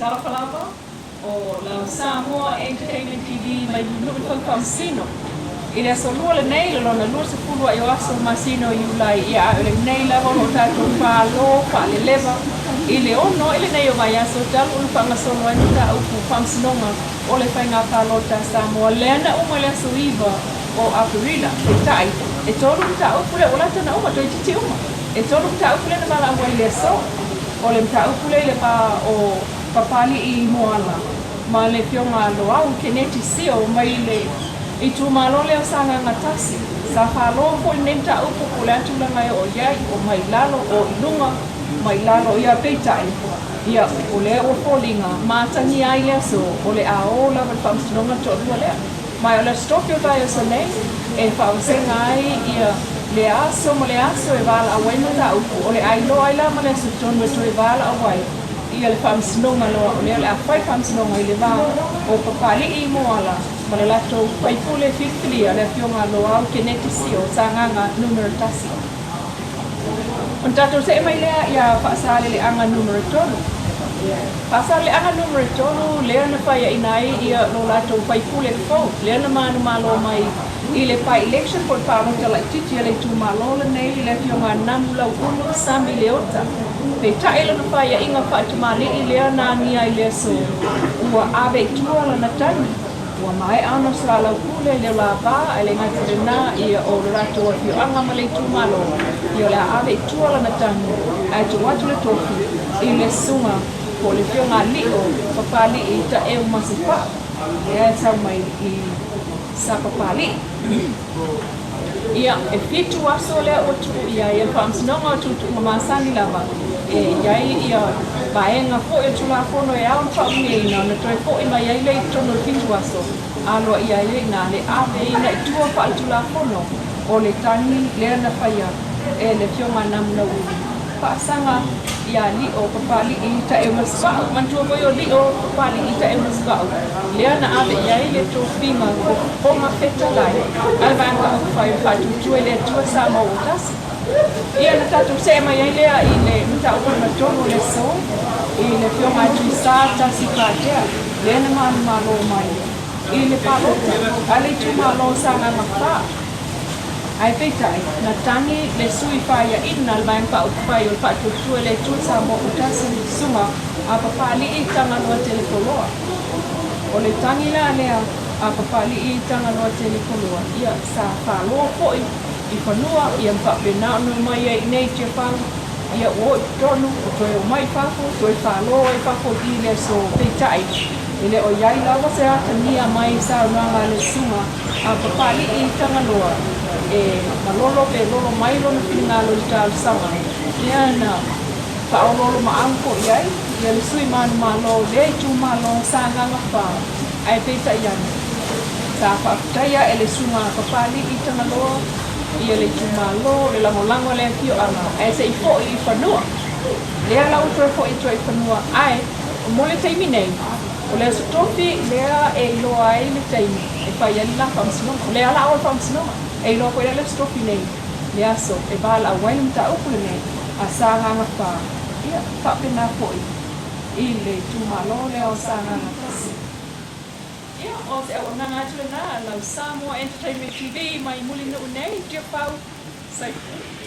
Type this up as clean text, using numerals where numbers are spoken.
Talofa lava, o lau Samoa Entertainment TV mai Mulinuu i le Fale Faamasino. I le aso Lua lenei, le lona 20 a'i o aso masina o Iulai, ia a o lenei lava o lo o tatou falo faaleleva i le ono a'i lenei o vaiaso talu ona faagasolo ai mataupu faamasinoga o le faiga palota a Samoa lea na uma i le aso 9 o Aperila. Peitai, e tolu mataupu lea ua lata na uma, toeitiiti uma. E tolu mataupu lea na valaau ai i le aso. O le mataupu lea i le va o Papali'i Moala ma le Afioga a Loau Keneti Sio mai le itumalo lea o Sagaga Tasi. Sa falo foi lenei mataupu po o le a tulaga e oo i ai, o mai lalo, o i luga, mai lalo, ia peitai, ia o lea ua foliga matagia ai le aso o le a o lava i le faamasinoga le toalua lea. Ma o le Aso Tofi o le vaiaso nei e faavasega ai ia le aso ma le aso e valaau ai mataupu, o le a iloa ai la ma le aso tonu e toe valaau ai ia le faamasinoga loa o lea o le a fai faamasinoga i le va o Papalii Moala ma le latou faipule filifilia le Afioga Loau Keneti Sio Sagaga Numera 1. Ona tatou see mai lea ia Faasaleleaga Numera 3. Faasaleleaga Numera 3 lea na faiaina ai ia lo latou faipule fou lea na manumalo mai i le by-election po o le palota laitiiti a le itumalo lenei i le Afioga Namu Lauulu Sami Leota. Peitai lona faiaiga faatamalii lea na agia ai le aso ua ave i tua lana tagi. Ua maea ona soalaupule le lava ae le gata i lena ia o lo latou afioaga ma le itumalo ia o le a ave i tua lana tagi ae tuu atu le tofi i le susuga po o le afioga a Lio Papalii Taeu Masefau lea e sau mai i Sapapalii. Ia, e fitu aso lea ua tuu i ai e le Faamasinoga o Tuutuuga Masani lava e i ai ia vaega foi o Tulafono e ao ona faauigaina ona toe foi mai ai lea i totonu o le fitu aso aloaia ai i ina le aveina i tua faaletulafono o le tagi lea na faia e le Afioga a Namunauulu. Faasaga ia Lio Papalii Taeumasepau. Manatua foi o Lio Papalii Taeumasepau lea na ave i ai le tofiga o Fofoga Fetalai a le Vaega Faaupufai o le Faatuatua i le Atua Samoa ua Tasi. Ia na tatou see mai ai lea i le mataupu lona tolu o le aso i le Afioga a Tuisa Tasi Patea lea na manumalo mai i le palota a le itumalo o Sagaga 4. Ae peitai, na tagi le sui faiaina le Vaega Faaupufai o le Faatuatua i le Atua Samoa ua Tasi le Susuga a Papalii Tagaloa Telepoloa. O le tagi la lea a Papalii Tagaloa Telepoloa, ia, sa faloa foi i fanua, ia ma faapena ona omai ai i inei i Tiafau, ia ua o i totonu, ua toe omai i fafo, toe falo ai i fafo i i le aso. Peitai, e le o i ai lava se atagia mai i saunoaga a le Susuga a Papalii Tagaloa e malolo pe lolo mai lona finagalo i le talosaga lea na faaoloolomaau foi ai ia le sui manumalo o lea itumalo o Sagaga 4 ae peitai ane sa faafetaia e le susuga a Papalii Tagaloa ia le itumalo le lagolago a le afioaga ae se i foi i fanua lea la ua toe foi atu ai i fanua ae mo le taimi nei O le Aso Tofi lea e iloa ai le taimi e fai ai le la faamasinoga. O le ala o le faamasinoga, e iloa foi la le Aso Tofi nei, le aso e valaau ai le mataupu lenei a Sagaga 4, ia, faapena foi i le itumalo lea o Sagaga 1. Ia, o se auaunaga atu lena a lau Samoa Entertainment TV mai Mulinuu nei, Tiafau, Soifua.